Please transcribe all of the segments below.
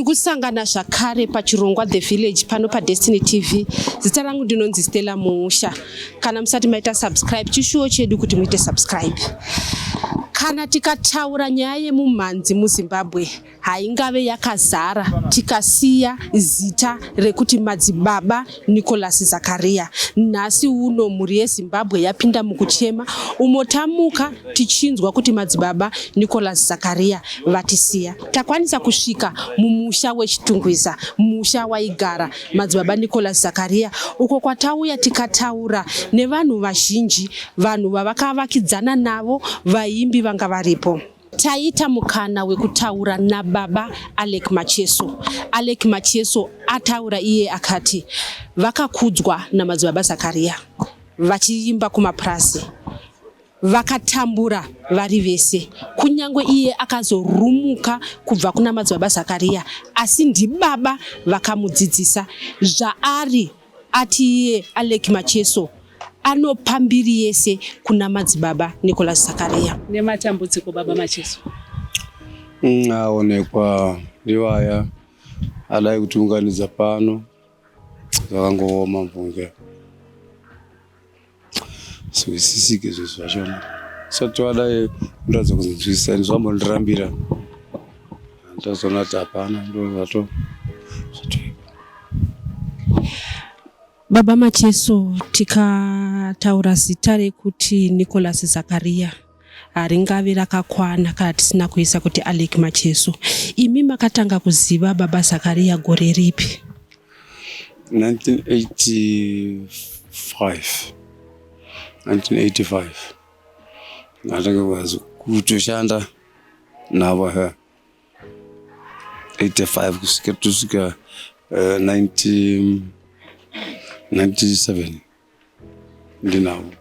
Kusangana zvakare pachirongwa The Village pano paDestiny TV. Zita rangu ndinonzi Stella Musha. Kana musati maita subscribe, chishuwo chedu kuti muite subscribe. Kana tikataura nyaya yemumhanzi muZimbabwe haingave yakazara tikasiya zita rekuti Madzibaba Nicholas Zakaria. Nhasi uno mhuri yeZimbabwe yapinda mukuchema umo tamuka tichinzwa kuti Madzibaba Nicholas Zakaria vatisiya. Takwanisa kusvika mumusha weChitungwiza, musha waigara Madzibaba Nicholas Zakaria, uko kwatauya tikataura nevanhu vazhinji, vanhu vavakavakidzana navo, vaimbi vanga varipo. Taita mukana wekutaura nababa Alec Macheso. Alec Macheso ataura iye akati vakakudzwa naMadzibaba Zakaria vachiimba kumapurazi. Vakatambura vari vese kunyange iye akazorumuka kubva kuna Madzibaba Zakaria, asi ndibaba vakamudzidzisa zvaari. Ati iye Alec Macheso anopa mbiri yese kuna Madzibaba Nicholas Zakaria. Nematambudziko baba Macheso. Aonekwa ndivaya adai kutiunganidza pano zvakangooma mvunge zwisisike zvinhu zvachona sati wadai ndoratidza kunzwisisa ini zvambondirambira ndazoona kuti hapana ndo zvato zvatoipa. Baba Macheso, tikataura zita rekuti Nicholas Zakaria haringavi rakakwana kana tisina kuisa kuti Alec Macheso. Imi makatanga kuziva Baba Zakaria gore ripi? 1985 1985 ndatanga kutoshanda navo he 85 kusvika tosvika 1997 ndinavo.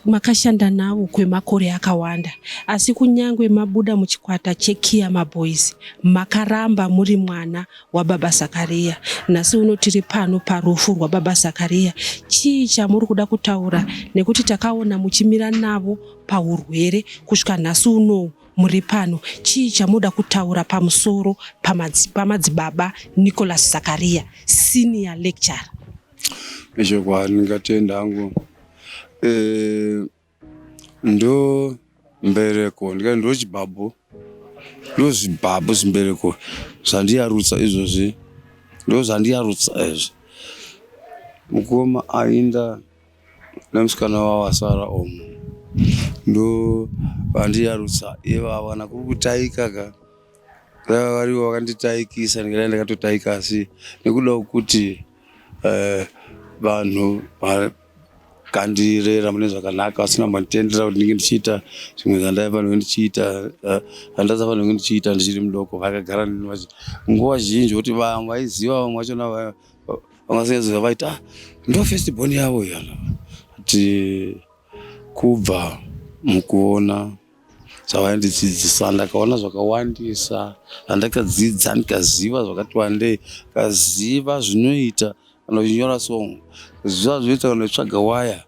Makashanda navo kwemakore akawanda, asi kunyange mabuda muchikwata cheKhiama Boys, makaramba muri mwana wababa Zakaria. Nhasi uno tiri pano parufu rwababa Zakaria. Chii chamuri kuda kutaura nekuti takaona muchimira navo pahurwere kusvika nhasi unowu muri pano. Chii chamunoda kutaura pamusoro pamadzibaba Nicholas Zakaria, senior lecturer? Nechokwadi ndingatenda hangu e, ndo mbereko ndikati ndo chibhabhu ndo zvibhabhu zvimbereko zvandiyarutsa izvozvi ndo zvandiyarutsa izvi mukoma ainda nemusikana wavo asara omu ndo vandiyarutsa ivavo kana kuri kutaika ka varivo vakanditaikisa ndikadai ndakatotaika asi nekuda kwekuti eh, vanhu vakandirera mune zvakanaka vasina kumbonditendera kuti ndinge ndichiita zvimwe zvandaifanirwa ndichiita eh, zvandasafanirwa kunge ndichiita ndichiri mudoko. Vakagara neni nguva zhinji kuti vamwe vaiziva vamwe vachona vangasingaziva vaiti ah, ndo first born yavo iyana kuti kubva mukuona zvavaindidzidzisa ndakaona zvakawandisa zvandakadzidza ndikaziva zvakati wandei kaziva zvinoita kana uchinyora song ziva zvinoita kana uchitsvaga waya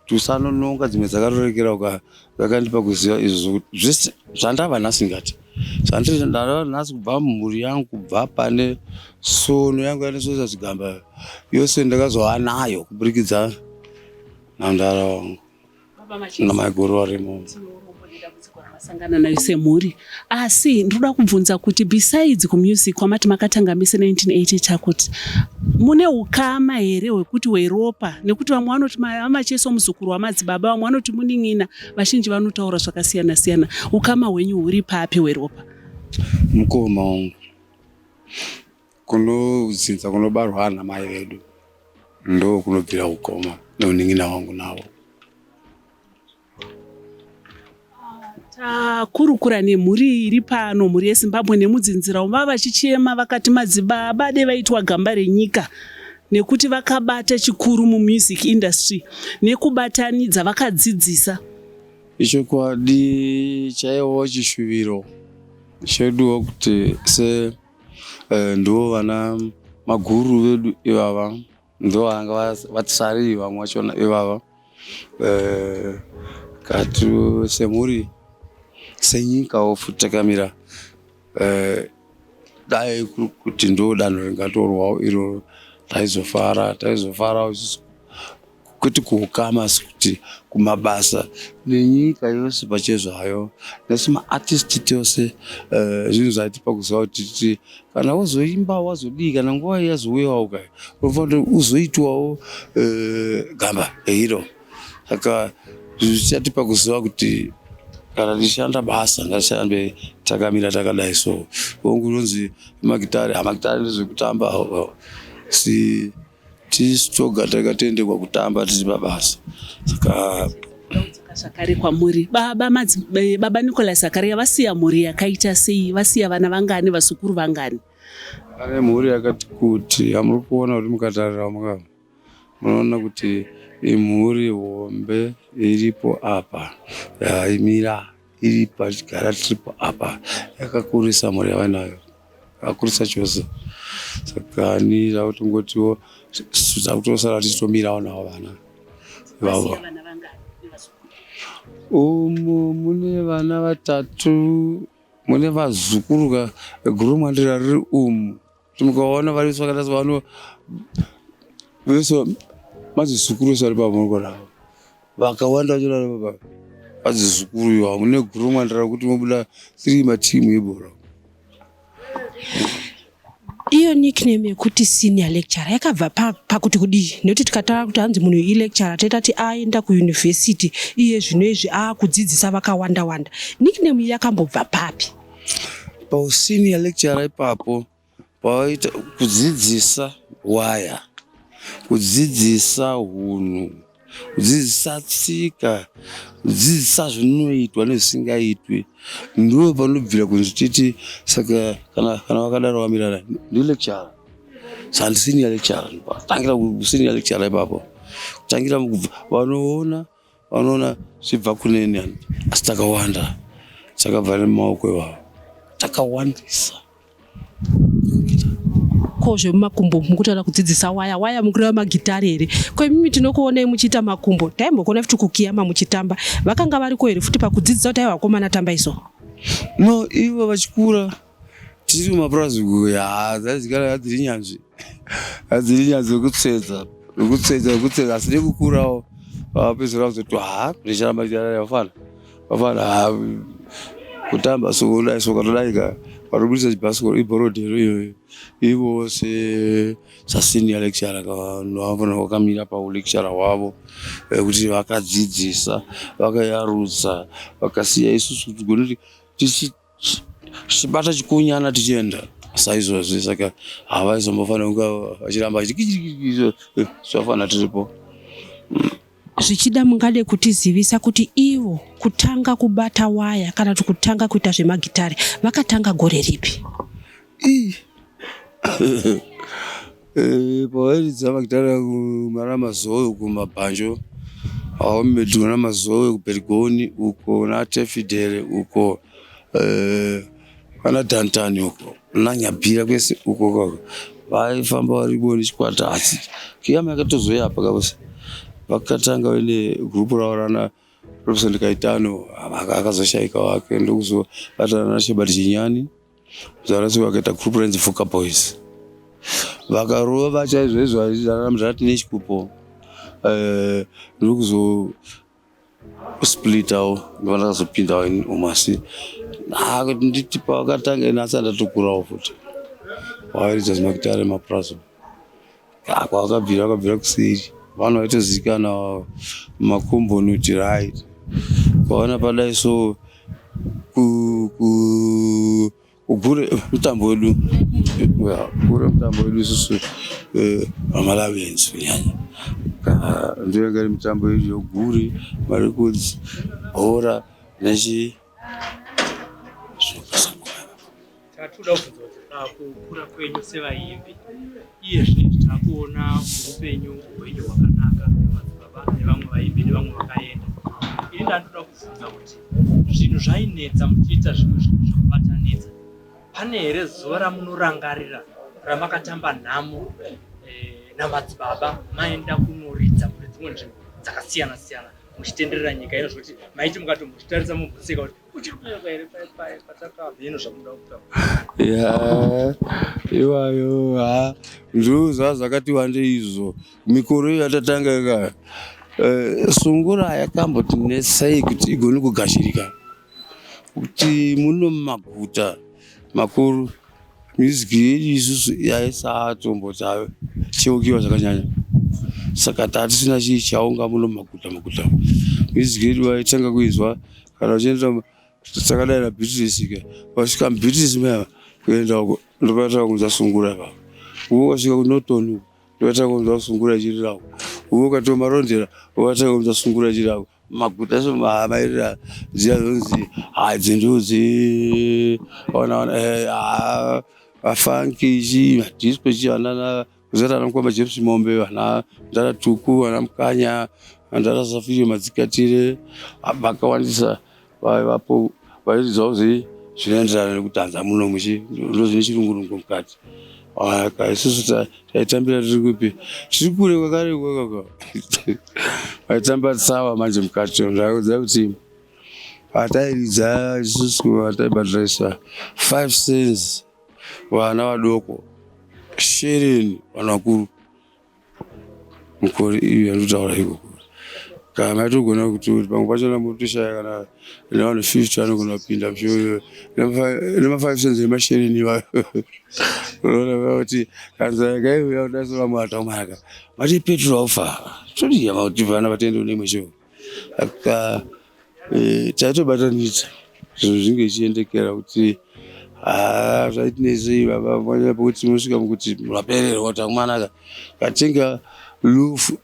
kuti usanononga dzimwe dzakarerekera uka zvakandipa kuziva izvo zvese zvandava nhasi ngati zvandiri ndava nhasi kubva mumhuri yangu kubva pane sono yangu yandisoisa zvigamba yose ndakazova nayo kuburikidza nandara wangu namaiguru varimo. Masangana nayo semhuri, asi ndinoda kubvunza kuti besides kumusic kwamati makatanga mese 1980 chakuti mune ukama here hwekuti hweropa, nekuti vamwe vanoti amacheso muzukuru wamadzibaba, vamwe vanoti munin'ina, vazhinji vanotaura zvakasiyana siyana. Ukama hwenyu huri papi hweropa? Mukoma wangu kunodzinza kunobarwa ana mai vedu ndo kunobvira ukoma neunin'ina wangu navo. Takurukura nemhuri iri pano, mhuri yeZimbabwe nemudzinzira umu, vava vachichema vakati madzibaba de vaitwa gamba renyika nekuti vakabata chikuru mumusic industry nekubatanidza vakadzidzisa. Ichokwadi chaiwo chishuviro cheduwo kuti se eh, ndivo vana maguru vedu ivava ndo vanga vatisariri vamwe vachona ivava eh, kati semhuri senyikawo futi takamira eh, Dai kuri kuti ndo danho ringatorwawo iroro, taizofara, taizofarawo isusu kwete kuukama asi kuti kumabasa nenyika yose pachezvayo nesu maartist tose. Zvinhu zvaitipa kuziva kuti titi kana wozoimba wazodii, kana nguva yazouyawo kai unofanira kuti uzoitwawo gamba hero. Saka zvichatipa kuziva kuti kana tichishanda basa ngatishambe takamira takadai. So hongu, unonzi magitare, hamagitare ndezvekutamba, si tisu toga takatendekwa kutamba tiri pabasa, saka Zvakare kwamuri baba, baba Nicholas Zakaria vasiya mhuri yakaita sei? Vasiya vana vangani, vazukuru vangani? Ane mhuri yakati kuti. Hamuri kuona kuti mukatarira muka munoona kuti imhuri hombe iripo apa, yaimira iri pachigara tiripo apa. Yakakurisa mhuri yavainayo, yakakurisa chose. Saka ni takutongotiwo takutosara tichitomirawo navo vana ivavo. Vasiya vana vangani nevazukuru? Umu mune vana vatatu, mune vazukuru ka guru mwandira riri umu. Kuti mukaona vari vakaita sevano vese mazizukuru ese vari pamuriko vakawanda vacho vari papa mazizukuru iwawo. Mune guru mwandira rekuti mobuda three matimu ebhora. Iyo nickname yekuti senior lecturer yakabva pakuti kudii? Nekuti tikataura kuti hanzi munhu ilecturer, toita ti aenda kuyunivhesiti, iye zvino izvi aakudzidzisa vakawanda wanda. Nickname iyi yakambobva papi? Pausenior lecturer ipapo pawaita kudzidzisa waya, kudzidzisa hunhu, kudzidzisa tsika, kudzidzisa zvinoitwa nezvisingaitwi, ndo panobvira kunzi titi. Saka kana vakadaro vamirana ndilecturer, saka ndisenior lecturer. Tangira kusenior lecturer ipapo, kutangira mukubva vanoona zvibva kuneni, asi takawanda takabva nemaoko ivavo, takawandisa. Ko zvemumakumbo, mukutaura kudzidzisa waya waya, mukureva magitari here? Ko imimi tinokuonai muchiita makumbo, taimbokuona futi kukiyama muchitamba. Vakanga variko here futi pakudzidzisa kuti aiwa vakomana tambai so? No, ivo vachikura tiri mumapurazi, ya dzaizikanwa hadziri nyanzvi, hadziri nyanzvi yekutsetsa, yekutsetsa, yekutsetsa, asi nekukurawo vapedzisira kuzoti ha, ndicharamba ndichirara vafana, vafana ha kutamba so kudai so katodai ka varobudisa chibhasikoro ibhorodhero iyoyo. Ivo se sasenior lecturer vanhu vanofanira vakamira paulecturer hwavo kuti vakadzidzisa, vakayarutsa, vakasiya isusu kuti tigone kuti tichibata chikunyana tichienda saizvozvi. Saka havaizombofanira kunge vachiramba vachiti zvafanira tiripo. Zvichida mungade kutizivisa kuti ivo kutanga kubata waya kana kuti kutanga kuita zvemagitare vakatanga gore ripi? Ii. Pavairidza magitare kumara Mazowe, kumabhanjo aomedwa naMazowe, kuBerigoni uko, naTefidhere uko, kana Dhantani uko, naNyabhira kwese uko kako vaifamba varipo nechikwata. Asi kiyama yakatozoya apa kabisa, vakatanga vaine gurupu ravo rana Robson Kaitano, akazoshaika wake, ndokuzobatana naShebert Chinyani Zarasi, vakaita gurupu rainzi Fuka Boys. Vakarova chaizvo izvo zvati nechikupo, ndokuzo splitawo, ndakazopindawo umu. Asi nditi pavakatanga ini asati ndatokurawo futi, vairidza zvimagitare mapurazi kwavakabvira, vakabvira kuseri. Vanhu vaitozivikanwa makomboni kuti right kwaona padai so kugure mutambo wedu, kugure mutambo wedu isusu vamalavenzi kunyanya ndiyo yanga iri mitambo yedu yoguri marikudzi bhora nechi. Tatoda kubvunza kuti pakukura kwenyu sevaimbi iye zvinezvi taakuona upenyu hwenyu hwakanaka madzibaba nevamwe vaimbi nevamwe vakaenda. Ini ndandoda kubvunza kuti zvinhu zvainetsa muchiita zvimwe zvinhu zvekubatanidza, pane here zuva ramunorangarira ramakatamba nhamo namadzibaba maenda kunoridza kune dzimwe nzvimbo dzakasiyana siyana? muchitenderera nyika ino zvekuti maiti mukatombozvitarisa mumboseka kuti uchiri kuyoka here patakabva ino zvamunoda kutaura? Ya, iwayo ha ndo zvazvakati wandei izvo. Mikoro iyo yatatanga ka sungura yakamboti netsei kuti igone kugashirika kuti muno mumaguta makuru music yedu isusu yaisatomboti cheukiwa zvakanyanya, saka tatisina chii chaunga muno mumaguta maguta. Music yedu vaitanga kuizwa kana uchienda takadai naBeatrice ka, wasvika muBeatrice maya kuenda uko ndopaitanga kunzwa sungura ipapo, uwe wasvika kuNorton uko ndopaitanga kunzwa sungura ichirira uko, uwe ukatora Marondera waitanga kunzwa sungura ichirira uko. Maguta acho mairira dziya dzonzi hadzi ndudzi ona vafanki chi madisco chi vanana kuzoti ana mukoma James Mombe, vana Ndara Tuku, vana Mukanya, Ndara Safiri Madzikatire, vakawandisa vaivapo vairidzawo zvinoenderana nekutanza muno muchi ndozvine chirungurungu mukati. Aka isusu taitambira tiri kupi, tiri kure kwakare ikoko vaitamba tsawa manje mukati. Ndaudza kuti patairidza isusu vataibhadharisa 5 cents vana vadoko, shereni vanhu vakuru. Mukore iyo yandinotaura ikoko kana maitogona kuti pamwe pachona mutoshaya kana nevanhu 50 vanogona kupinda nema5 cents nemashereni iwayo. Unoona kuti kanzara yakaiuya kudaso vamwe vataumaka mati petrol aufa todiya kuti vana vatende neimwe show. Aka taitobatanidza zvinhu zvinge zvichiendekera kuti haa zvaitinetsei baba pekuti unosvika mukuti vapererwa kuti akomanaka katenga lufu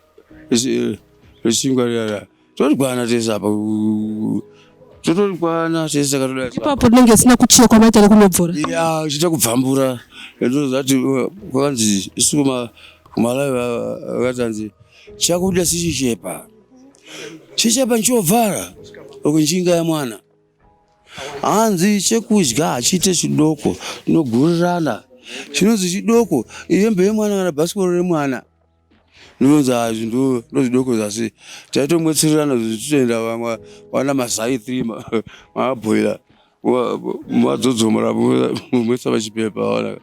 rechingwa riya torikwana tese apa, totorikwana tese takatodai. Ipapo rinenge risina kuchekwa, maita rekunobvura. Ya, uchiita kubvambura. Ndozati kwakanzi isu kuMalawi vakatanzi chakudya sichichepa chichepa nchovhara ukunjinga ya mwana, hanzi chekudya hachiite chidoko, tinogurirana. Chinonzi chidoko ihembe yemwana kana bhasikoro remwana, ndinonzi hazvi ndo zvidoko zvasi. Taitomwetsirirana zvichitoenda vamwe vana mazai 3 maabhoila, madzodzomora, moisa pachipepa, ona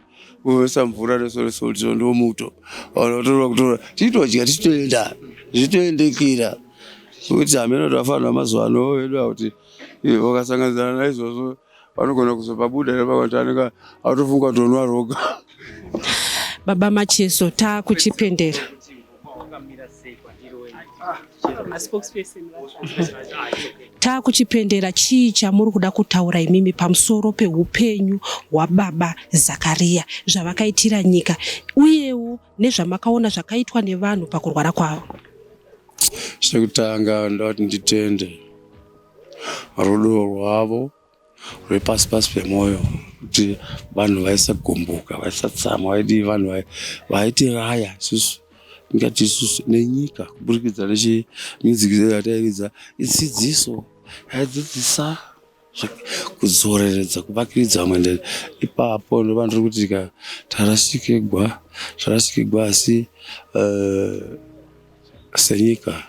moisa mvura nesoresoti, ndo muto ona kutora tichitodya tichitoenda zvichitoendekera. Kuti hameno kuti vafanira mazuva ano vedu kuti vakasanganidzana naizvozvo vanogona kuzopabuda nepakuti anenge atofunga kutonwa roga. Baba Macheso, taakuchipendera. Taakuchipendera, chii chamuri kuda kutaura imimi pamusoro peupenyu hwababa Zakariya, zvavakaitira nyika uyewo nezvamakaona zvakaitwa nevanhu pakurwara kwavo? Chekutanga ndoti nditende rudo rwavo rwepasi pasi pemwoyo, kuti vanhu vaisagumbuka, vaisatsamwa, vaidii, vanhu vaitiraya isusu, ingati isusu nenyika kuburikidza nechimusic yatairidza. Idzidziso yaidzidzisa kudzoreredza, kuvakiridza vamwe. Ende ipapo ndopandiri kuti ka tarasikigwa, tarasikigwa, asi senyika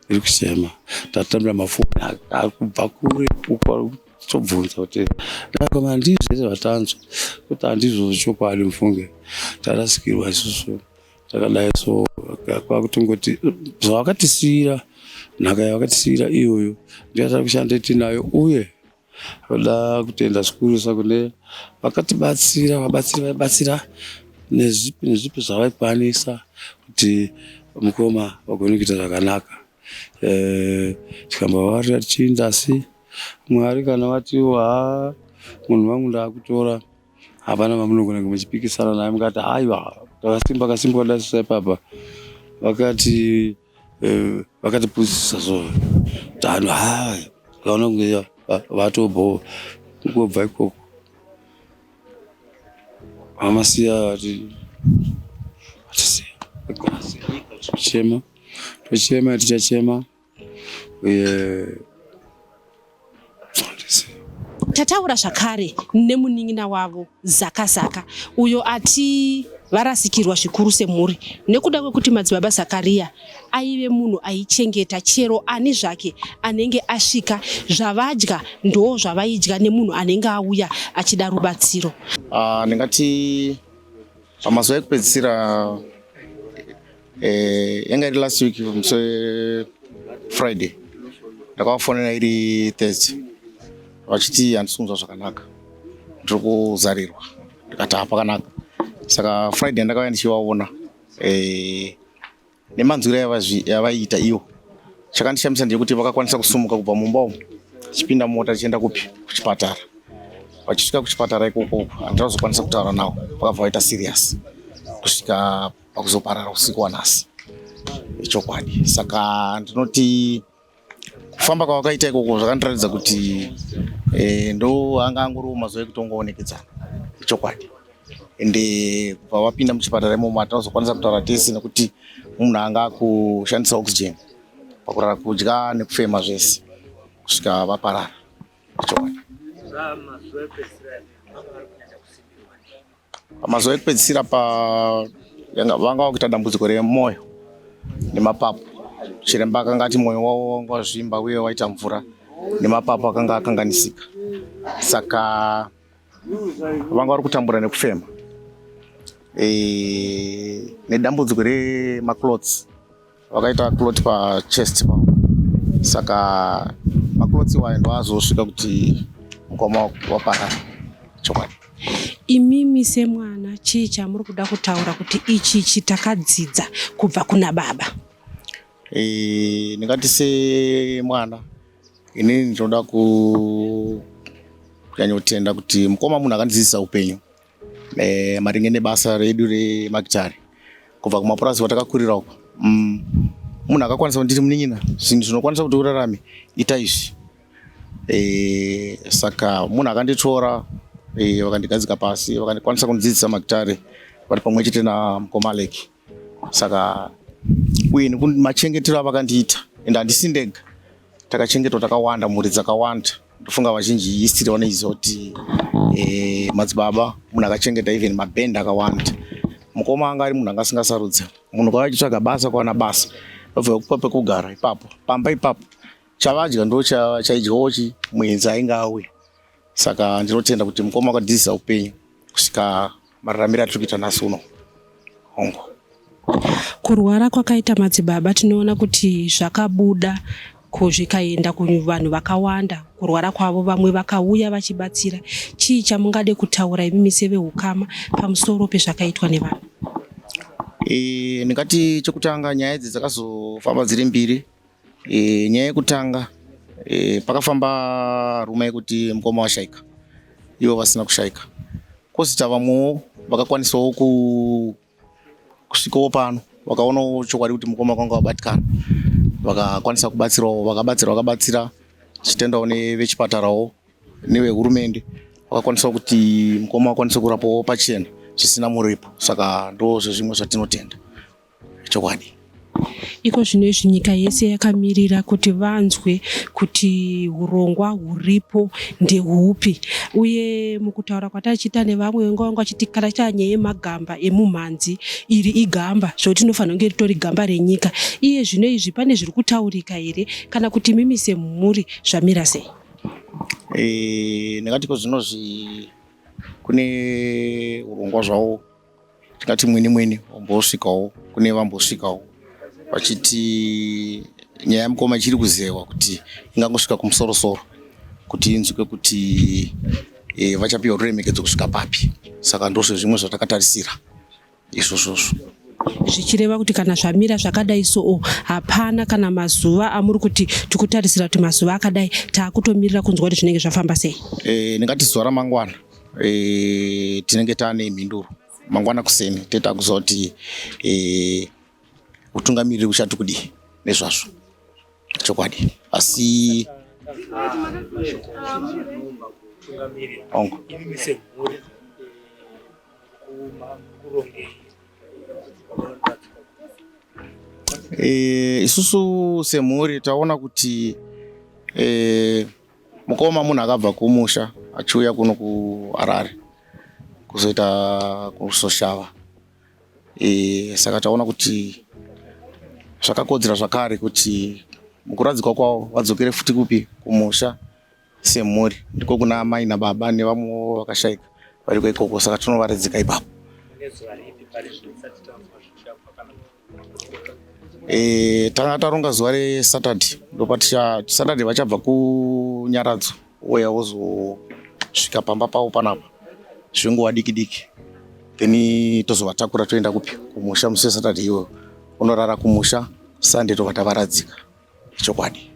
iri kuchema. Tatambira mafoni ari kubva kure uko tobvunza kuti dakoma handizvo here zvatanzwa, kuti handizvo chokwadi. Mufunge tarasikirwa isusu takadai, so kwakutongoti zvavakatisiyira, nhaka yavakatisiyira iyoyo ndiyo tari kushanda tinayo. Uye toda kutenda zvikurusa kune vakatibatsira, vabatsiri vaibatsira nezvipi nezvipi zvavaikwanisa kuti mukoma vagone kuita zvakanaka. Tikambovavarira tichiinda, asi Mwari kana vatiwo ha munhu wangu ndaakutora, hapana mamunogona kunge muchipikisana naye mukati aiwa takasimba kasimba kadaisisa ipapa. Vakati vakatipusisa, so tano ha kaona kunge vatobho kungobva ikoko vamasiya vatisiya tochema, tochema, tichachema uye. Tataura zvakare nemunin'ina wavo Zaka Zaka uyo ati Varasikirwa zvikuru semhuri nekuda kwekuti Madzibaba Zakaria aive munhu aichengeta chero ani zvake anenge asvika, zvavadya ndoo zvavaidya nemunhu anenge auya achida rubatsiro. Ah, ndingati pamazuva ekupedzisira eh, yanga iri last week musi wefriday ndakavafonera iri thursday vachiti handisi kunzwa zvakanaka ndiri kuzarirwa ndikati hapakanaka saka friday ndakauya ndichivaona eh, nemanzwiro yavaiita ivo chakandishamisa ndeyekuti vakakwanisa kusumuka kubva mumba umu tichipinda mumota tichienda kupi kuchipatara vachisvika kuchipatara ikoko handina kuzokwanisa kutaura navo vakabva vaita serious kusvika pakuzoparara usiku wanhasi ichokwadi saka ndinoti kufamba kwavakaita ikoko zvakandiratidza kuti eh, ndo anga angoriwo mazuva ekutongoonekedzana ichokwadi ende kubva vapinda muchipatara imomo hatinazokwanisa kutaura tese nekuti munhu anga akushandisa oxygen pakurara kudya nekufema zvese kusvika vaparara ichokwadi Pamazuva ekupedzisira pa vanga vakuita dambudziko remwoyo nemapapu. Chiremba akanga ati mwoyo wavo wanga wazvimba uye waita mvura nemapapu akanga akanganisika. Saka vanga vari kutambura nekufema e, nedambudziko remaclots vakaita clot pachest pavo saka maclots iwayo ndoazosvika kuti mukoma waparara chokwadi imimi semwana chii chamuri kuda kutaura kuti ichi ichi takadzidza kubva kuna baba e, ndingati semwana inini ndinoda kunyanyotenda kuti mukoma munhu akandidzidzisa upenyu e, maringe nebasa redu remagitare kubva kumapurazi kwatakakurira uko mm, munhu akakwanisa kunditi munin'ina zvinhu zvinokwanisa kuti urarame ita izvi e, saka munhu akanditora e, vakandigadzika pasi vakandikwanisa kundidzidzisa magitare vari pamwe chete namukoma Alec saka uye machengetero avakandiita and handisi ndega takachengetwa takawanda mhuri dzakawanda ndofunga vazhinji history vanoiziva kuti eh, madzibaba munhu akachengeta even maband akawanda mukoma anga ari munhu anga asingasarudza munhu kwava achitsvaga basa kwawana basa vabva kupa pekugara ipapo pamba ipapo chavadya ndo chaidyawo chi muenzi ainge auya saka ndinotenda kuti mukoma wakadzidzisa upenyu kusvika mararamiro atiri kuita nhasi uno hongu kurwara kwakaita madzibaba tinoona kuti zvakabuda zvikaenda kuvanhu vakawanda kurwara kwavo vamwe vakauya vachibatsira chii chamungade kutaura imimi sevehukama pamusoro pezvakaitwa nevanhu e, ndingati chekutanga nyaya idzi dzakazofamba dziri mbiri E, nyaya yekutanga e, pakafamba ruma yekuti mukoma washaika ivo vasina kushaika kozita vamwewo vakakwanisawo kusvikawo pano vakaonawo chokwadi kuti mukoma kwanga wabatikana vakakwanisa kubatsirawo vakabatsira vakabatsira tichitendawo nevechipatarawo nevehurumende vakakwanisawo kuti mukoma vakwanise kurapawo pachena zvisina muripo saka ndo zvezvimwe zvatinotenda chokwadi iko zvino izvi nyika yese yakamirira kuti vanzwe kuti urongwa huripo ndehupi uye mukutaura kwatachiita nevamwe vanga vanga vachiti kana titaa nyaya yemagamba emumhanzi iri igamba zvokuti tinofanira kunge ritori gamba renyika iye zvino izvi pane zviri kutaurika here kana kuti mimi semhuri zvamira sei eh, ndingati ko zvinozvi kune urongwa zvawo tingati mwene mwene wambosvikawo kune vambosvikawo vachiti nyaya yamukoma ichiri kuzewa kuti ingangosvika kumusorosoro kuti inzwike kuti e, vachapiwa ruremekedzo kusvika papi saka ndozvo zvimwe zvatakatarisira izvozvozvo zvichireva kuti kana zvamira zvakadai soo hapana kana mazuva amuri kuti tikutarisira kuti mazuva akadai taakutomirira kunzwa kuti zvinenge zvafamba sei e, ndingati zuva ramangwana e, tinenge taane mhinduro mangwana kuseni tete takuziva kuti e, utungamiriri uchati kudii nezvazvo chokwadi asi e, isusu semhuri taona kuti e, Mukoma munhu akabva kumusha achiuya kuno kuHarare kuzoita kusoshava. E, saka taona kuti zvakakodzera zvakare kuti mukuradzikwa kwavo vadzokere futi kupi kumusha semhuri ndiko kuna amai nababa nevamwewo vakashaika variko ikoko saka tinovaradzika ipapo. E, tanga taronga zuva resaturday ndopaticha saturday vachabva kunyaradzo ouya wozosvika pamba pavo panapa zvenguva diki diki then tozovatakura toenda kupi kumusha musi wesaturday iwoyo unorara kumusha sunday tobva tavaradzika chokwadi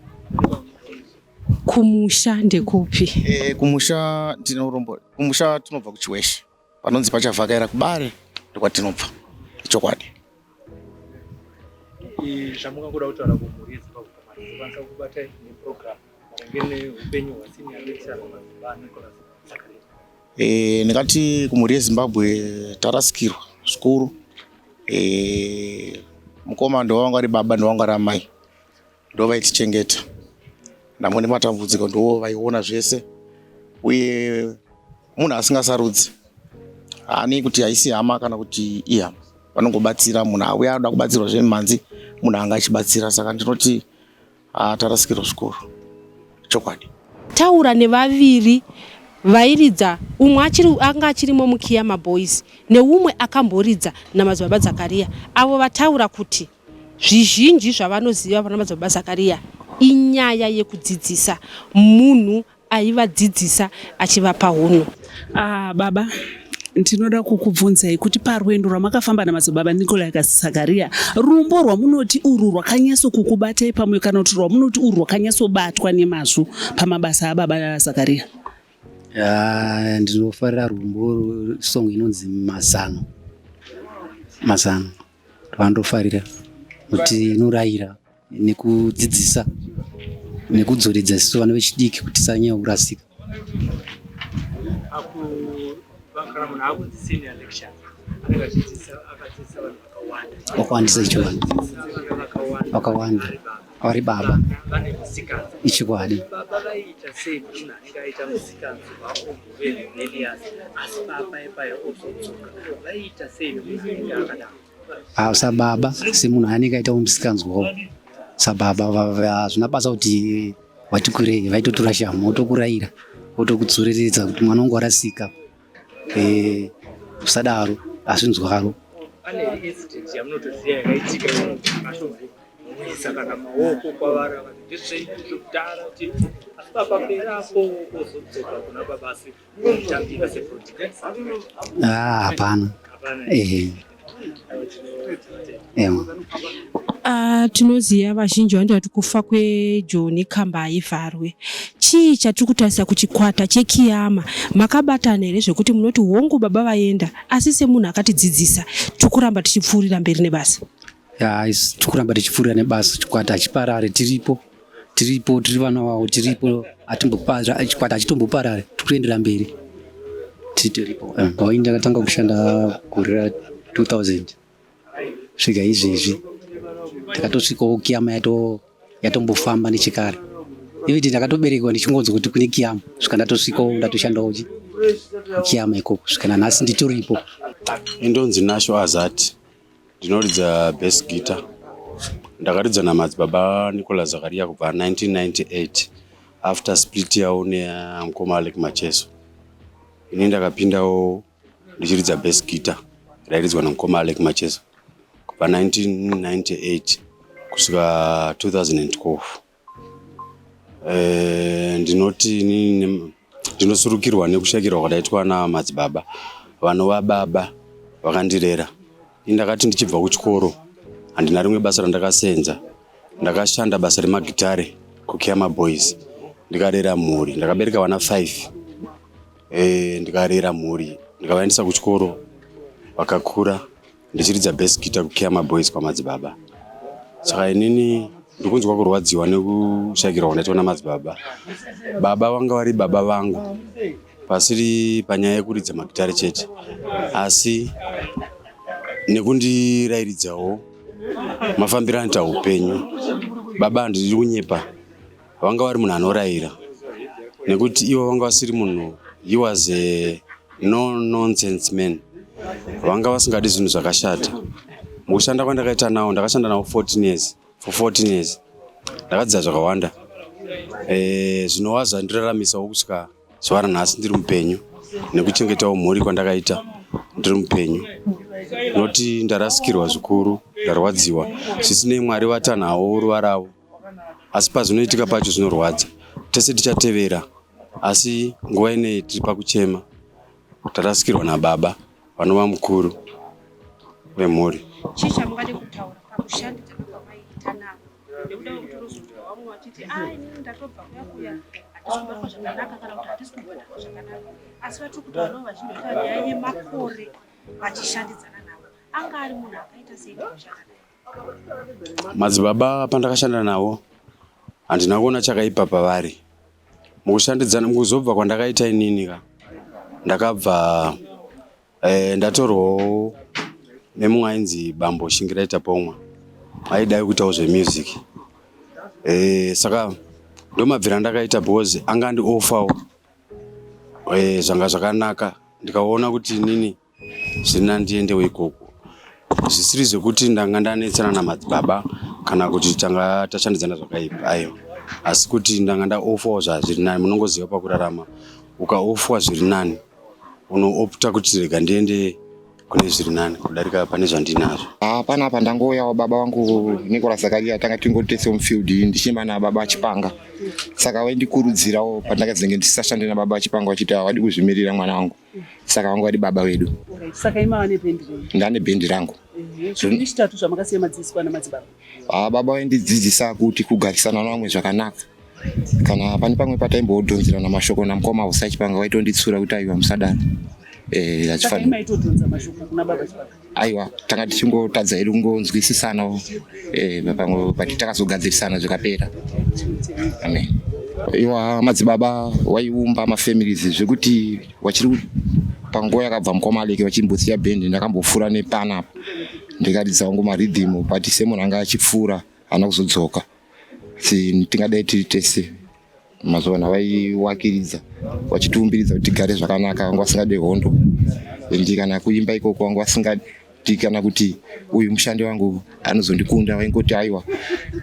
Kumusha ndekupi? E, kumusha tinorombo kumusha tinobva kuchiweshe panonzi pachavhakaira kubare ndokwatinobva chokwadi. Zvamungangoda kutaura kumhuri yeZimbabwe pamari dzokwanisa kubata neprogram maringe neupenyu hwasenior lecturer Madzibaba Nicholas Zakaria. E, ndingati kumhuri yeZimbabwe tarasikirwa zvikuru. E, mukoma ndowanga ari baba ndowanga ari amai ndovaitichengeta nhamo nematambudziko ndo vaiona zvese uye munhu asingasarudzi haani kuti haisi hama kana kuti ihama vanongobatsira munhu auya anoda kubatsirwa zvemimhanzi munhu anga achibatsira saka ndinoti tarasikirwa zvikuru chokwadi. Taura nevaviri vairidza umwe achiri anga achirimo muKiyama Boys neumwe akamboridza naMadzibaba Zakaria avo vataura kuti Zvizhinji zvavanoziva pana Madzibaba Zakaria inyaya yekudzidzisa munhu aivadzidzisa achivapa hunhu. Ah, baba ndinoda kukubvunzai kuti parwendo rwamakafamba namadzibaba Nikolai Zakaria rumbo rwamunoti urwu rwakanyatso kukubatai pamwe kana kuti rwamunoti urwu rwakanyatsobatwa nemazvo pamabasa ababa Zakaria? Ah, ndinofarira rumbo song inonzi Mazano. Mazano. Rwandofarira kuti inorayira nekudzidzisa nekudzoredza isu vana vechidiki kuti tisanyanya kurasika. Wakawandisa ichokwadi, wakawanda vari baba ichokwadi. Ah, sababa semunhu anenge aitawo musikanzwawo sababa hazvina basa kuti wati kurei vaitotora shamhu wotokurayira wotokudzoreredza kuti mwana wangu warasika eh, usadaro hazvinzwaro kuisa kana maoko kwavari akati ndizvei zvekudhara kuti asi baba perapo ozodzoka kuna baba asi kutambira seprodigal ah, hapana ehe ewa Ah, tinoziva vazhinji vanoti vati kufa kwejoni kamba haivharwe chii chatiri kutarisa kuchikwata chekiyama makabatana here zvekuti munoti hongu baba vaenda asi semunhu akatidzidzisa tiri kuramba tichipfuurira mberi nebasa Ya, isu tikuramba tichipfuurira nebasa chikwata hachiparare tiripo tiripo tiri vana vavo tiripo hatimbopara chikwata hachitomboparare tiri kuendera mberi titoripo eh, ndakatanga kushanda gore ra 2000 svika izvezvi takatosvikawo kiyama yato yatombofamba nechekare even ndakatoberekwa ndichingonzwa kuti kune kiyama svika ndatosvikawo ndatoshandawo kiyama ikoko svika nanhasi nditoripo indonzi Nasho Azati Ndinoridza bass guitar. Ndakaridza namadzibaba Nicolas Zakaria kubva 1998 after split yavo nemukoma Alec Macheso. Ini ndakapindawo ndichiridza bass guitar rairidzwa namukoma Alec Macheso kubva 1998 kusvika 2012. Eh, ndinoti inini ndinosurukirwa nekushakirwa kwadaitwa namadzibaba vanova baba vakandirera. Ini ndakati ndichibva kuchikoro handina rimwe basa randakasenza, ndakashanda basa remagitare kuKiama Boys ndikarera mhuri, ndakabereka vana 5 eh, ndikarera mhuri ndikavaendesa kuchikoro vakakura ndichiridza bass guitar kuKiama Boys kwamadzibaba. Saka inini ndikunzwa kurwadziwa nekushakirwa kwandaitwa namadzibaba. Baba vanga vari baba vangu pasiri panyaya yekuridza magitare chete, asi nekundirairidzawo mafambiro anoita upenyu. Baba handidi kunyepa, vanga vari munhu anoraira nekuti ivo vanga vasiri munhu he was a no nonsense man vanga vasingadi zvinhu zvakashata. Mukushanda kwandakaita nawo, ndakashanda nawo 14 years, for 14 years ndakadzidza zvakawanda zvinova zvandiraramisawo kusvika zuva ranhasi ndiri mupenyu, nekuchengetawo mhuri kwandakaita ndiri mupenyu. Noti ndarasikirwa zvikuru, ndarwadziwa. Zvisinei, Mwari vatanhawo ruva ravo, asi pazvinoitika pacho zvinorwadza. Tese tichatevera, asi nguva ineyi tiri pakuchema. Tarasikirwa nababa vanova mukuru vemhuri. Chii chamungade kutaura pakushandidzana kwamaiita navo, nekuda kwekuti unozonzwa vamwe vachiti, a, inini ndatobva kuya kuya, hatisi kubatwa zvakanaka kana kuti hatisi kubhadharwa zvakanaka, asi vatiri kutaura navo vazhinji vaita nyaya yemakore vachishandidzana navo. Anga ari munhu akaita sei pakushanda naye? Madzibaba pandakashanda navo handina kuona chakaipa pavari mukushandidzana. Mukuzobva kwandakaita inini ka, ndakabva ndatorwawo nemumwe ainzi Bambo Shingirai Tapomwa, aidai kuitawo zvemusic. Saka ndomabvira ndakaita because anga andiofawo zvanga zvakanaka. Ndikaona kuti inini zvina ndiendewo ikoko, zvisiri zvekuti ndanga ndanetsana namadzibaba kana kuti tanga tashandidzana zvakaipa, aiwa, asi kuti ndanga ndaofawo zvazviri nani. Munongoziva pakurarama, ukaofwa zviri nani unoopta kuti rega ndiende kune zviri nani kudarika pane zvandinazvo. Ah, panapa ndangouyawo baba vangu Nicolas Zakaria, tanga tingotese mufield ndichiimba nababa Chipanga, saka vaindikurudzirawo pandakazenge ndisisashande nababa Chipanga, vachiti havadi kuzvimirira mwana wangu, saka vanga vadi baba vedu. Saka imava nebhendi renyu? Ndane bhendi rangu. Zvinhu chitatu zvamakasiya madzidziswa namadzibaba? Ah, baba vaindidzidzisa kuti kugarisana navamwe zvakanaka. Kana pane pamwe pataimbodhonzerana mashoko namukoma Husai Chipanga, vaitonditsura kuti aiwa, musadaro. Saka Hachifaniri. Imaitodhonza mashoko kuna baba Chipanga? Aiwa, tanga tichingotadza hedu kungonzwisisanawo pamwe, but takazogadzirisana zvikapera. Amen. Iwa madzibaba waiumba mafamilies zvekuti wachiri panguva yakabva mukoma Aleke vachimbosiya bhendi, ndakambofura nepanapa ndikaridza wangu maridhimu, but semunhu anga achipfuura haana kuzodzoka. Si tingadai tiri tese mazuva ano, vaiwakiridza vachitiumbiridza kuti tigare zvakanaka. Vanga vasingade hondo, and kana kuimba ikoko vanga vasingadi kana kuti uyu mushandi wangu anozondikunda. Vaingoti aiwa,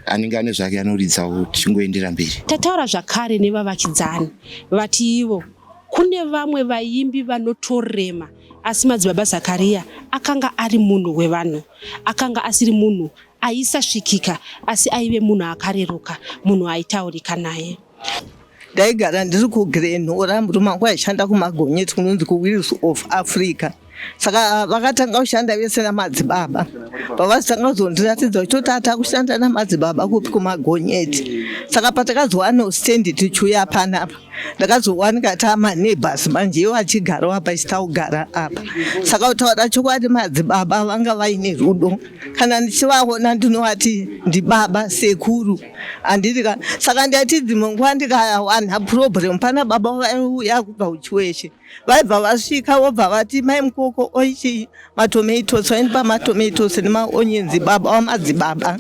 anenge ane zvake anoridzawo, tichingoendera mberi. Tataura zvakare nevavakidzani, vati ivo kune vamwe vaimbi vanotorema, asi madzibaba Zakariya akanga ari munhu wevanhu, akanga asiri munhu aisasvikika, asi aive munhu akareruka, munhu aitaurika naye. Ndaigara ndiri kuGlen Norah. Murume wangu aishanda kuMagonyeti, kunonzi kuWheels of Africa. Saka vakatanga kushanda vese namadzibaba. Pavazotanga kuzondiratidza kuti tata kushanda namadzibaba kupi, kuMagonyeti. Saka patakazowanawo stendi tichiuya panapa, ndakazowanika tamaneighbors manje, ivo achigarawo apa, ichitaugara apa. Saka kutaura chokwadi, madzibaba vanga vaine rudo. Kana ndichivaona ndinovati ndibaba, sekuru, handiti ka? Saka ndaiti dzimwe nguva ndikawana problem pana baba, vaiuya kubva kuchiweshe, vaibva vasvika vobva vati, "Mai Mukoko, oichi matomatoes." Vaindipa matomatoes nemaonions, baba vamadzibaba,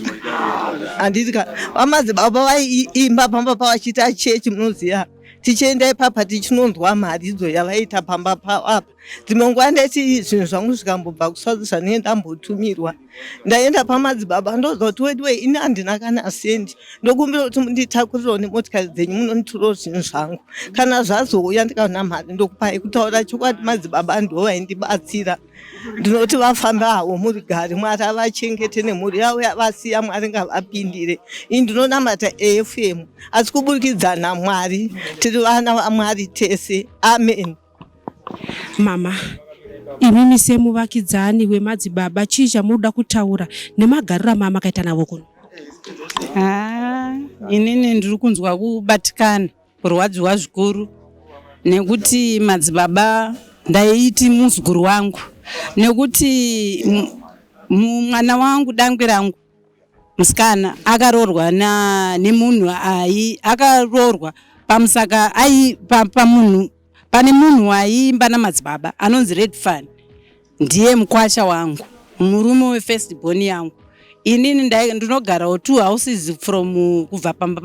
handiti ka? Vamadzibaba vaiimba pamba pavachiita chechi, munoziva, tichienda ipapa tichinonzwa mharidzo yavaita pamba pavo apa. Dzimwe nguva ndaiti zvinhu zvangu zvikambobva kuSouth zvanenge ndambotumirwa, ndaenda pamadzibaba ndozwa kuti, "Weduwe, ini handina kana sendi, ndokumbira kuti munditakurirawo nemotikari dzenyu, munonditurawo zvinhu zvangu. Kana zvazouya ndikaona mari ndokupai." Kutaura chokwadi, madzibaba ndo vaindibatsira. Ndinoti vafambe havo murugare, Mwari avachengete nemhuri yavo yavasiya. Mwari ngavapindire. Ini ndinonamata AFM, asi kuburikidza naMwari tiri vana vaMwari tese. Amen. Mama, imimi semuvakidzani wemadzibaba, chii chamunoda kutaura nemagariro amama akaita navo kuno? Haa, inini ndiri kunzwa kubatikana, kurwadziwa zvikuru, nekuti madzibaba ndaiti muzukuru wangu, nekuti mwana wangu, dangwe rangu musikana, akaroorwa nemunhu ai akaroorwa pamusaka ai pamunhu pane munhu waiimba namadzibaba anonzi Red Fan, ndiye mukwasha wangu, murume wefirst born yangu. Inini ndinogarawo two houses from kubva pamba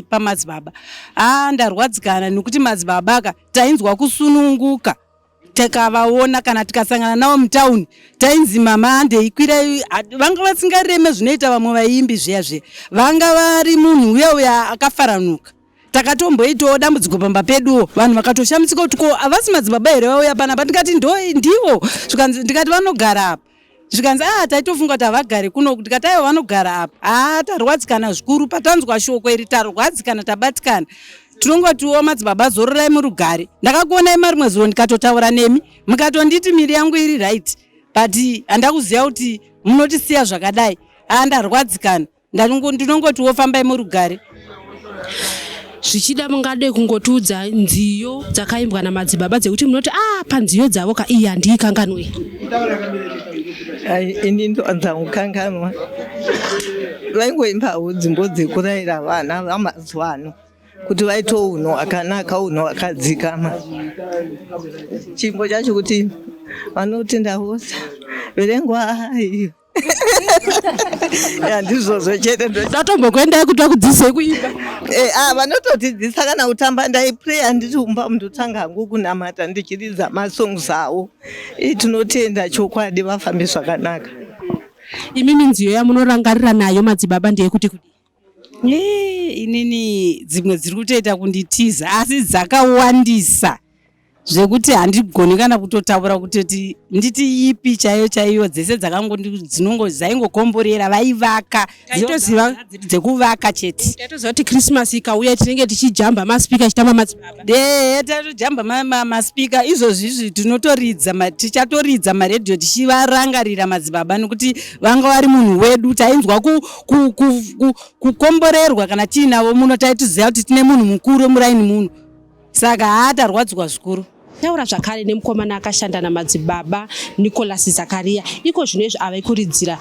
pamadzibaba. Aa, ndarwadzikana nekuti madzibaba aka tainzwa kusununguka. Tikavaona kana tikasangana navo mutauni, tainzi mama handei kwirai. Vanga vasingareme zvinoita vamwe vaimbi zviya zviya. Vanga vari munhu uya uya akafaranuka. Takatomboitawo dambudziko pamba peduwo, vanhu vakatoshamisika kuti ko havasi madzibaba here vauya panapa? Ndikati ndo ndivo. Zvikanzi, ndikati vanogara apa. Zvikanzi a taitofunga kuti havagari kuno. Ndikati aiwa, vanogara apa. Haa, tarwadzikana zvikuru patanzwa shoko iri, tarwadzikana, tabatikana. Tinongotiwo madzibaba zororai murugare. Ndakakuonai marimwe zuro ndikatotaura nemi, mukatonditi miri yangu iri right, but handakuziva kuti munotisiya zvakadai. Haa, ndarwadzikana. Ndinongotiwo fambai murugare. Zvichida mungade kungotiudza nziyo dzakaimbwa namadzibaba dzekuti munoti a panziyo dzavo ka iyi handiikanganwe. Ai, ini ndoanza kukanganwa. Vaingoimbawo dzimbo dzekurayira vana vamazuva ano kuti vaitewo unhu hwakanaka, unhu hwakadzikama. Chimbo chacho kuti vanotenda vose verengwai. Ya, ndizvozvo chete. Tatombokuendai kuti vakudzidzisei kuimba. Vanotodzidzisa kana kutamba. Ndaipreya ndiri kumba, ndotanga hangu kunamata ndichiridza masongs avo. Tinotenda chokwadi, vafambe zvakanaka. Imimi nziyo yamunorangarira nayo madzibaba ndeyekuti kudii? Inini dzimwe dziri kutoita kunditiza, asi dzakawandisa zvekuti handigoni kana kutotaura kutoti nditi ipi chaiyo chaiyo. Dzese dzinongo dzaingokomborera vaivaka. Taitoziva dzekuvaka chete. Taitoziva kuti Christmas ikauya tinenge tichijamba maspika chitamba madzibaba. Dee, tatojamba maspika. Izvozvi izvi tinotoridza, tichatoridza maredhiyo tichivarangarira madzibaba, nekuti vanga vari munhu wedu. Tainzwa kukomborerwa kana tiinavo muno. Taitoziva kuti tine munhu mukuru muraini muno, saka haa, tarwadzwa zvikuru. Taura zvakare nemukomana akashanda namadzibaba Nicholas Zakaria. Iko zvino izvi ave kuridzira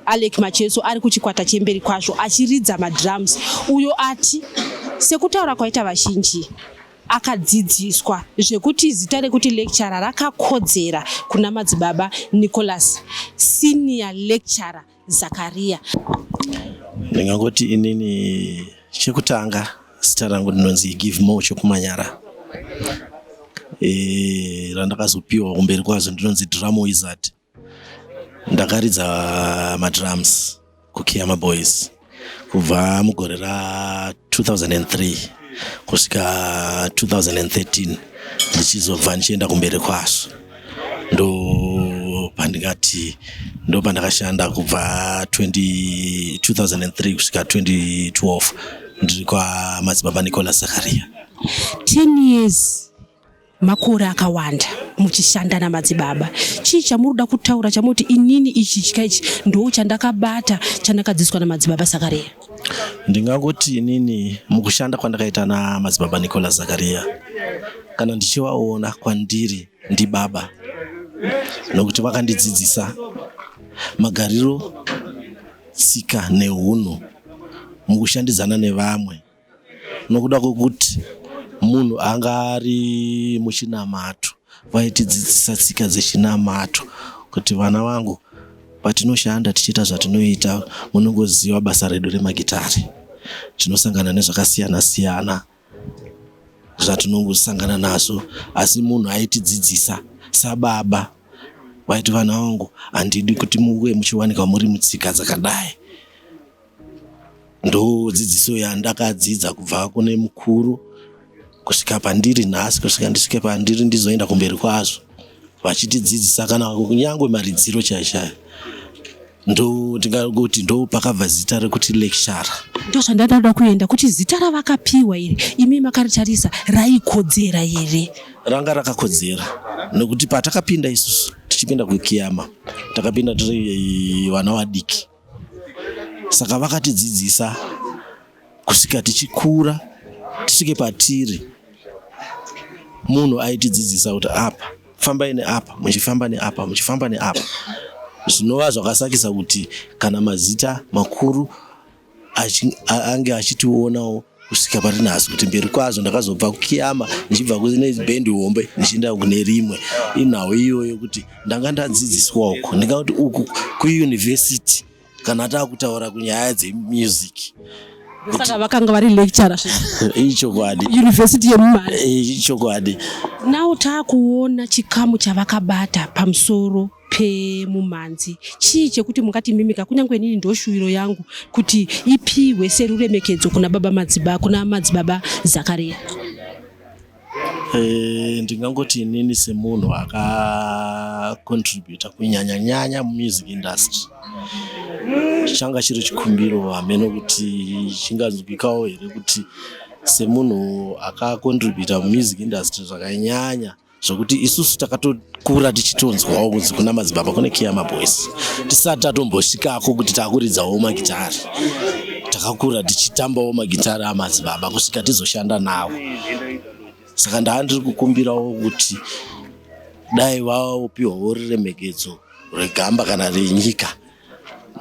Alec Macheso, ari kuchikwata chemberi kwazvo achiridza madrums. Uyo ati sekutaura kwaita vazhinji, akadzidziswa zvekuti zita rekuti lecturer rakakodzera kuna madzibaba Nicholas, senior lecturer Zakaria. Ndingangoti inini chekutanga zita rangu ndinonzi Give More Chokumanyara. Randakazopiwa kumberi kwazvo ndinonzi Drum Wizard. Ndakaridza madrums kuKiama Boys kubva mugore ra2003 kusvika 2013, ndichizobva ndichienda kumberi kwazvo. Ndo pandingati ndo pandakashanda kubva 20 2003 kusvika 2012 ndiri kwamadzibaba Nicholas Zakaria. 10 years, makore akawanda muchishanda namadzibaba. Chii chamuri kuda kutaura chamuti inini ichi chika ichi ndo chandakabata chandakadzidziswa namadzibaba Zakaria? Ndingangoti inini mukushanda kwandakaita namadzibaba Nicholas Zakaria, kana ndichivaona kwandiri ndibaba, nokuti vakandidzidzisa magariro, tsika neunhu mukushandidzana nevamwe, nokuda kwokuti munhu anga ari muchinamato. Vaitidzidzisa tsika dzechinamato kuti vana vangu, patinoshanda tichiita zvatinoita, munongoziva basa redu remagitari, tinosangana nezvakasiyana siyana zvatinongosangana nazvo. Asi munhu aitidzidzisa sababa vaiti, vana vangu, handidi kuti muve muchiwanikwa muri mutsika dzakadai. Ndo dzidziso yandakadzidza kubva kune mukuru kusvika pandiri nhasi, kusvika ndisvike pandiri ndizoenda kumberi kwazvo, vachitidzidzisa kana kunyange maridziro chaiyo chaiyo. Ndo ndingangoti ndo pakabva zita rekuti lecturer. Ndo zvandada kuenda kuti zita ravakapiwa iri, imi makaritarisa raikodzera here? Ranga rakakodzera, nekuti patakapinda isusu tichipinda kuKiama, takapinda tiri vana vadiki, saka vakatidzidzisa kusvika tichikura tisvike patiri. Munhu aitidzidzisa kuti apa fambai neapa, muchifamba neapa, muchifamba neapa, zvinova zvakasakisa kuti kana mazita makuru ange achitionawo kusvika pari nhasi. Kuti mberi kwazvo ndakazobva kuKiama ndichibva kune bhendi hombe ndichienda kune rimwe, inhau iyoyo kuti ndanga ndadzidziswa uku. Ndingati uku kuyunivhesiti kana taakutaura kunyaya dzemusic. Saka vakanga vari lecturer Ichokwadi. University yemumhanzi. Ichokwadi. Now taakuona chikamu chavakabata pamusoro pemumhanzi. Chii chekuti mungati mimika kunyange inini ndoshuwiro yangu kuti ipihwe seruremekedzo kuna baba madzibaba, kuna madzibaba Zakaria? Ndingangoti inini semunhu akacontributa kunyanya nyanya mumusic industry, changa chiri chikumbiro, hameno kuti chinganzwikawo here, kuti semunhu akacontributa mumusic industry zvakanyanya, zvokuti isusu takatokura tichitonzwawo kunzi kuna madzibaba, kune Khiama Boys, tisati tatombosvikako kuti takuridzawo magitari, takakura tichitambawo magitari amadzibaba kusvika tizoshanda navo. Saka ndaa ndiri kukumbirawo kuti dai vapiwawo ruremekedzo rwegamba kana renyika,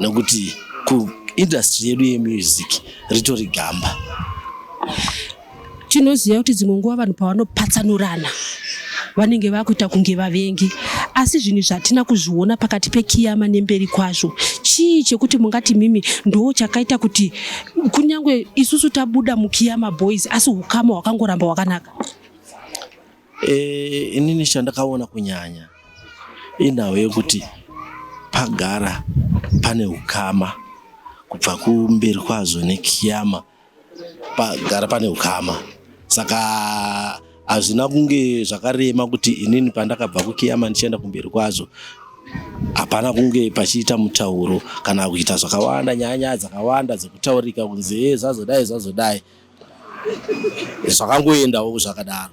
nekuti kuindustry yedu yemusic ritori gamba. Tinoziva kuti dzimwe nguva vanhu pavanopatsanurana vanenge vakuita kunge vavengi, asi zvinhu zvatina kuzviona pakati peKhiama nemberi kwazvo. Chii chekuti mungati mimi ndo chakaita kuti kunyange isusu tabuda muKhiama Boys, asi ukama hwakangoramba hwakanaka? Inini chandakaona kunyanya inhau yekuti pagara pane ukama kubva kumberi kwazvo neKhiama, pagara pane ukama. Saka hazvina kunge zvakarema kuti inini pandakabva kuKhiama ndichienda kumberi kwazvo, hapana kunge pachiita mutauro kana kuita zvakawanda, nyaya nyaya dzakawanda dzekutaurika kunzi e zvazodai zvazodai. Zvakangoendawo zvakadaro,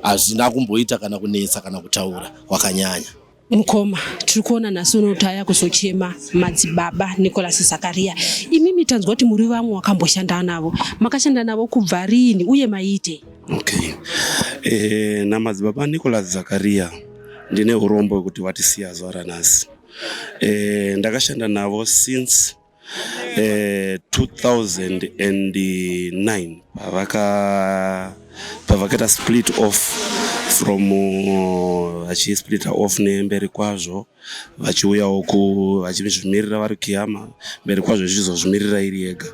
hazvina kumboita kana kunetsa kana kutaura kwakanyanya. Mukoma, tiri kuona nhasi uno taya kuzochema madzibaba Nicholas Zakaria. Imimi tanzwa kuti muri vamwe wakamboshanda navo. Makashanda navo kubva riini uye maiitei? Okay, namadzibaba Nicholas Zakaria ndine urombo hwekuti watisiya zuva ranhasi. Ndakashanda navo since 2009 pavakaita split off from vachisplita off nemberi kwazvo, vachiuyawo ku vachizvimirira vari Khiama, mberi kwazvo zvichizozvimirira iri yega.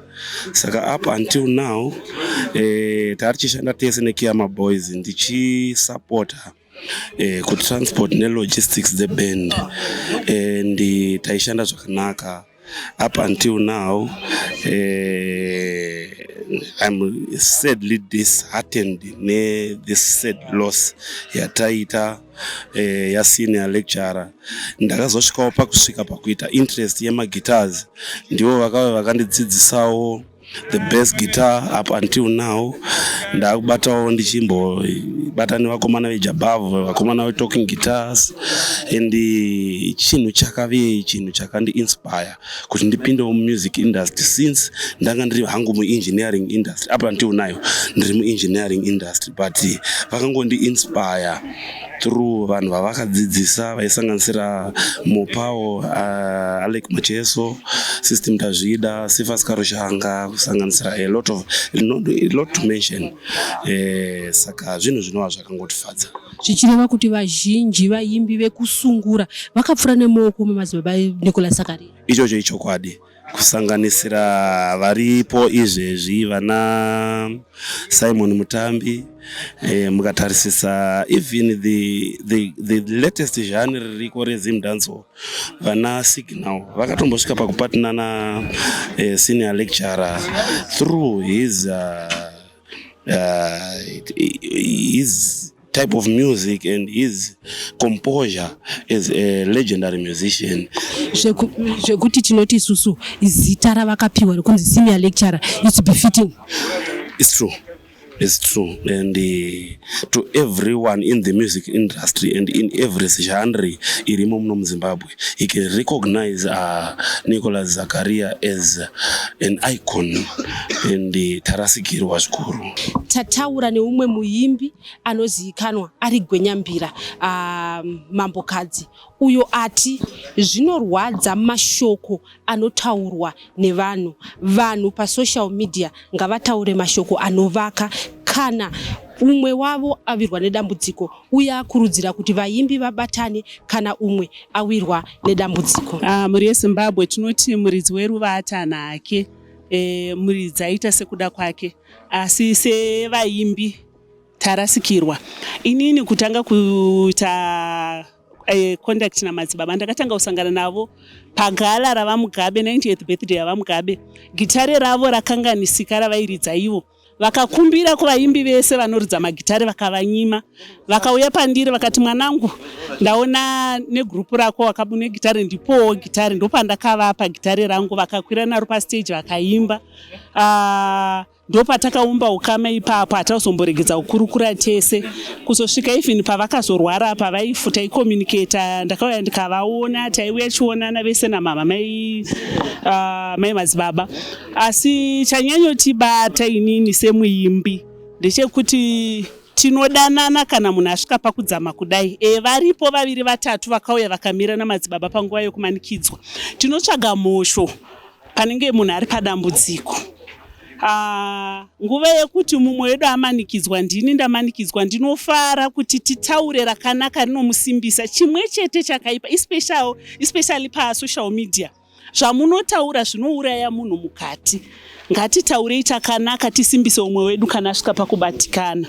Saka up until now tari tichishanda tese neKhiama Boys, ndichisapota kutransport nelogistics dzeband, and taishanda zvakanaka up until now. I'm sadly disheartened nethis sad loss yataita yasenior lecturer. Ndakazosvikawo pakusvika pakuita interest yemaguitars, ndivo vakave vakandidzidzisawo the best guitar. Up until now ndakubatawo, ndichimbobata nevakomana veJabhavu, vakomana veTalking Guitars, and chinhu chakave chinhu chakandiinspire kuti ndipindewo mumusic industry, since ndanga ndiri hangu muengineering industry. Up until now ndiri muengineering industry, but vakangondiinspire through vanhu vavakadzidzisa vaisanganisira Mopao, Alec Macheso, System Tazvida, Cephas Karushanga, kusanganisira a lot of not, a lot to mention. Saka zvinhu zvinova zvakangotifadza. Zvichireva kuti vazhinji vaimbi vekusungura vakapfuura nemaoko mamadzibaba Nicholas Zakaria. Ichocho ichokwadi, kusanganisira varipo izvezvi vana Simon Mutambi. Mukatarisisa even the latest genre ririko reZimdancehall, vana Signal vakatombosvika pakupatina na senior lecturer through his type of music and his composure as a legendary musician. Zvekuti tinoti isusu zita ravakapiwa rekunzi senior lecturer, it's befitting. It's true. It's true. And to everyone in the music industry and in every genre irimo muno muZimbabwe, he can recognize Nicholas Zakaria as an icon, and tarasikirwa zvikuru. Tataura neumwe muimbi anozivikanwa ari gwenyambira, Mambokadzi, uyo ati zvinorwadza mashoko anotaurwa nevanhu. Vanhu pasocial media ngavataure mashoko anovaka kana umwe wavo awirwa nedambudziko, uye akurudzira kuti vaimbi vabatane kana umwe awirwa nedambudziko. Mhuri yeZimbabwe, tinoti muridzi weruva atanhake. E, muridzi aita sekuda kwake asi sevaimbi tarasikirwa. Inini kutanga kuita contact namadzibaba ndakatanga kusangana navo pagala ravaMugabe, 90th birthday yavaMugabe. Gitare ravo rakanganisika ravairidza ivo, vakakumbira kuvaimbi vese vanoridza magitare, vakavanyima. Vakauya pandiri vakati, "Mwanangu, ndaona negurupu rako wakabune gitare, ndipowo gitare." Ndopandakavapa gitare rangu, vakakwira naro pastage vakaimba. Ndopatakaumba ukama ipapo, hatazomboregedza kukurukura tese kuzosvika even pavakazorwara, pavaifu taicommunicata. Ndakauya ndikavaona, taiuya chionana vese namama mai madzibaba. Asi chanyanyotibata inini semuimbi ndechekuti tinodanana kana munhu asvika pakudzama kudai. Varipo vaviri vatatu vakauya vakamira namadzibaba panguva yekumanikidzwa. Tinotsvaga mhosho panenge munhu ari padambudziko. Nguva yekuti mumwe wedu amanikidzwa, ndini ndamanikidzwa, ndinofara kuti titaure rakanaka rinomusimbisa. Chimwe chete chakaipa, especially pasocial media, zvamunotaura zvinouraya munhu mukati. Ngatitaurei chakanaka, tisimbise umwe wedu kana asvika pakubatikana.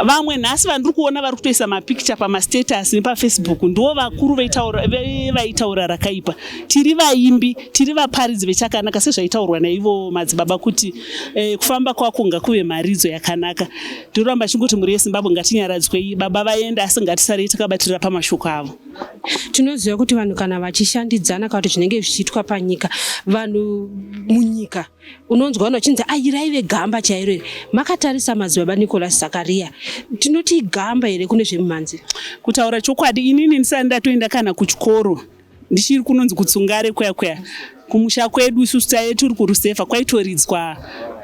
Vamwe nhasi vandiri kuona vari kutoisa mapikicha pamastatus nepaFacebook ndo vakuru vaitaura rakaipa. Tiri vaimbi, tiri vaparidzi vechakanaka, sezvaitaurwa naivo madzibaba kuti kufamba kwako ngakuve mharidzo yakanaka. Ndinoramba chingoti mhuri yeZimbabwe, ngatinyaradzwei. Baba vaenda, asi ngatisarei takabatirira pamashoko avo. Tinoziva kuti vanhu kana vachishandidzana kana kuti zvinenge zvichiitwa panyika, vanhu munyika, unonzwa vanhu vachinzi ai raive gamba chairo iri. Makatarisa madzibaba Nicholas Zakaria, tinoti gamba here kune zvemumhanzi? Kutaura chokwadi, inini ndisati ndatoenda kana kuchikoro, ndichiri kunonzi kuTsungare kuya kuya kumusha kwedu, isusu taive tiri kurusefa, kwaitoridzwa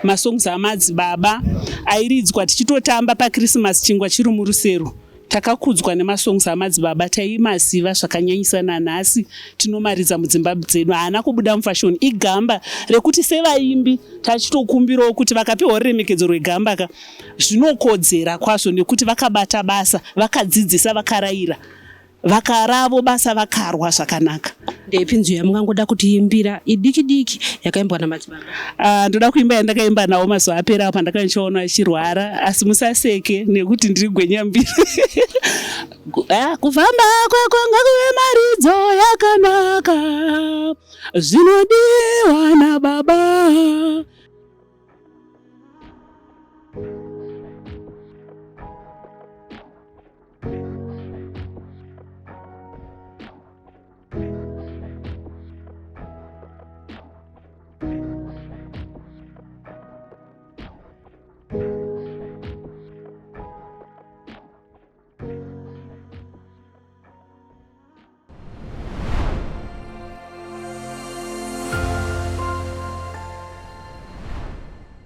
masongs amadzibaba airidzwa tichitotamba paKrisimasi, chingwa chiri murusero. Takakudzwa nemasongs amadzibaba, taimaziva zvakanyanyisa. Nanhasi tinomaridza mudzimba dzedu. Haana kubuda mufashoni, igamba rekuti sevaimbi tachitokumbirawo kuti vakapiwa ruremekedzo rwegamba ka, zvinokodzera kwazvo, nekuti vakabata basa, vakadzidzisa, vakarayira, vakaravo basa, vakarwa zvakanaka. Ndeipi nziyo yamungangoda kutiimbira idiki diki yakaimbwa namadzibaba? Ndoda kuimba yandakaimba nawo mazuva apera pandakanga ndichiona achirwara, asi musaseke nekuti ndiri gwenyambiri. Kufamba kwako ngakuve mharidzo yakanaka, zvinodiwa nababa.